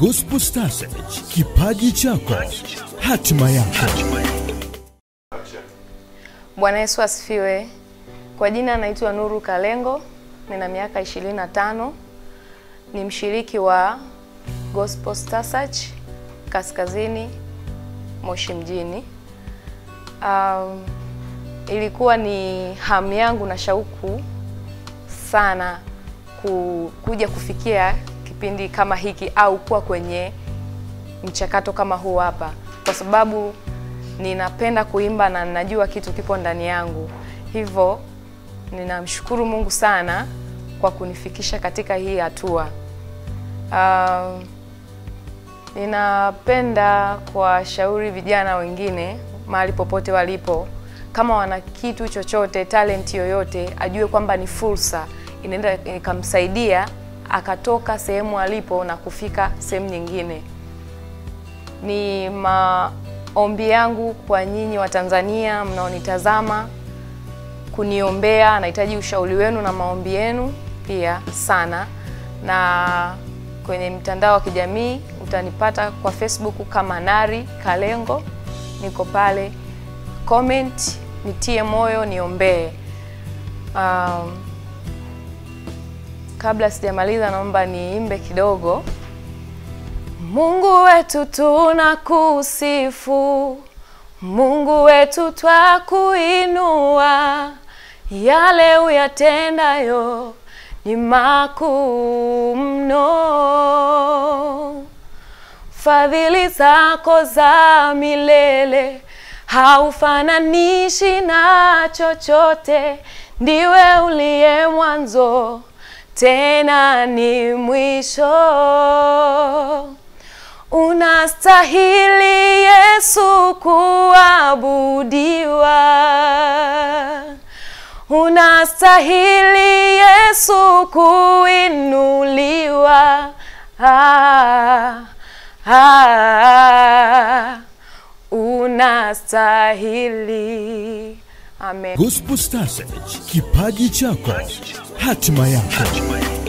Gospel Star Search, kipaji chako, hatima yako. Bwana Yesu asifiwe. Kwa jina naitwa Nuru Kalengo, nina miaka 25. Ni mshiriki wa Gospel Star Search Kaskazini Moshi mjini. Ilikuwa ni hamu yangu na shauku sana kuja kufikia kipindi kama hiki au kuwa kwenye mchakato kama huu hapa, kwa sababu ninapenda kuimba na ninajua kitu kipo ndani yangu. Hivyo ninamshukuru Mungu sana kwa kunifikisha katika hii hatua. Ninapenda kuwashauri vijana wengine mahali popote walipo, kama wana kitu chochote, talent yoyote, ajue kwamba ni fursa inaenda ikamsaidia akatoka sehemu alipo na kufika sehemu nyingine. Ni maombi yangu kwa nyinyi wa Tanzania mnaonitazama kuniombea. Nahitaji ushauri wenu na maombi yenu pia sana. Na kwenye mtandao wa kijamii utanipata kwa Facebook kama Nari Kalengo, niko pale. Comment, nitie moyo, niombee. Kabla sijamaliza naomba niimbe kidogo. Mungu wetu tunakusifu, Mungu wetu twakuinua, yale uyatendayo ni makuu mno. Fadhili zako za milele haufananishi na chochote, ndiwe uliye mwanzo tena ni mwisho. Unastahili Yesu kuabudiwa, unastahili Yesu kuinuliwa. Unastahili. Amen. Gospel Star Search, kipaji chako, hatima yako.